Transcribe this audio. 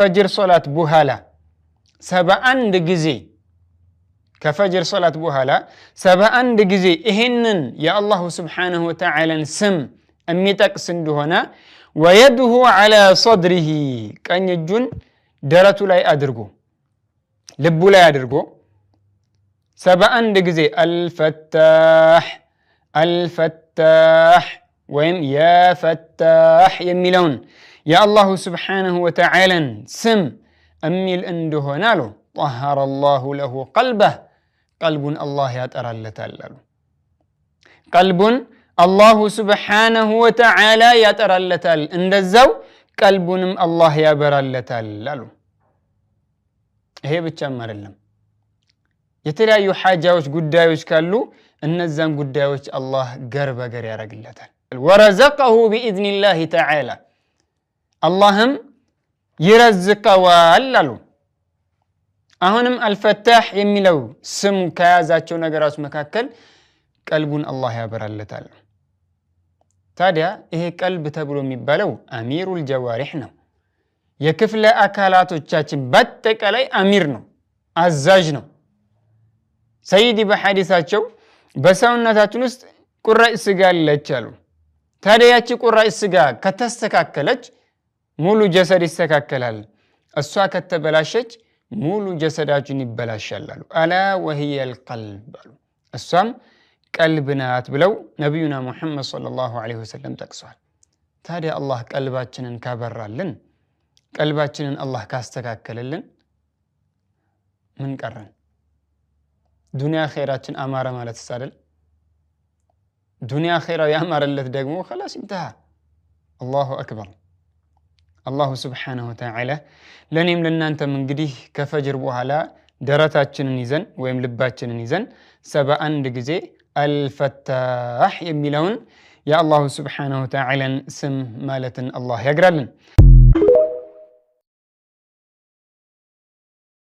ከፈጅር ሶላት በኋላ 71 ጊዜ፣ ከፈጅር ሶላት በኋላ 71 ጊዜ ይህንን የአላሁ ስብሓነሁ ወተዓላን ስም የሚጠቅስ እንደሆነ፣ ወየድሁ ዐላ ሰድሪሂ፣ ቀኝ እጁን ደረቱ ላይ አድርጎ፣ ልቡ ላይ አድርጎ 71 ጊዜ አልፈታሕ አልፈታሕ ወይም የፈታሕ የሚለውን የአላሁ ስብሓነሁ ወተዓላን ስም የሚል እንደሆነ አሉ፣ ጠሀረ አላሁ ለሁ ቀልበህ፣ ቀልቡን አላህ ያጠራለታል አሉ። ቀልቡን አላሁ ስብሓነሁ ወተዓላ ያጠራለታል፣ እንደዛው ቀልቡንም አላህ ያበራለታል አሉ። ይሄ ብቻም አይደለም፣ የተለያዩ ሓጃዎች ጉዳዮች ካሉ እነዛን ጉዳዮች አላህ ገር በገር ያደርግለታል። ወረዘቀሁ ቢኢዝኒላሂ ተዓላ፣ አላህም ይረዝቀዋል አሉ። አሁንም አልፈታሕ የሚለው ስሙ ከያዛቸው ነገሮች መካከል ቀልቡን አላህ ያበራለታል። ታዲያ ይሄ ቀልብ ተብሎ የሚባለው አሚሩል ጀዋሪሕ ነው። የክፍለ አካላቶቻችን በአጠቃላይ አሚር ነው፣ አዛዥ ነው። ሰይዲ በሐዲሳቸው በሰውነታችን ውስጥ ቁራጭ ስጋ አለች አሉ። ታዲያ ያቺ ቁራጭ ስጋ ከተስተካከለች ሙሉ ጀሰድ ይስተካከላል። እሷ ከተበላሸች ሙሉ ጀሰዳችን ይበላሻል አሉ። አላ ወህየል ቀልብ አሉ። እሷም ቀልብ ናት ብለው ነቢዩና ሙሐመድ ሰለላሁ ዐለይሂ ወሰለም ጠቅሰዋል። ታዲያ አላህ ቀልባችንን ካበራልን፣ ቀልባችንን አላህ ካስተካከለልን ምን ቀረን? ዱንያ ኼራችን አማረ ማለት አይደል? ዱንያ ኼራው ያማረለት ደግሞ ኸላስ ኢንተሃ። አላሁ አክበር። አላሁ ስብሓነሁ ወተዓላ ለእኔም ለእናንተም እንግዲህ ከፈጅር በኋላ ደረታችንን ይዘን ወይም ልባችንን ይዘን 71 ጊዜ አልፈታሕ የሚለውን የአላሁ ስብሓነሁ ወተዓላን ስም ማለትን አላህ ያግራልን።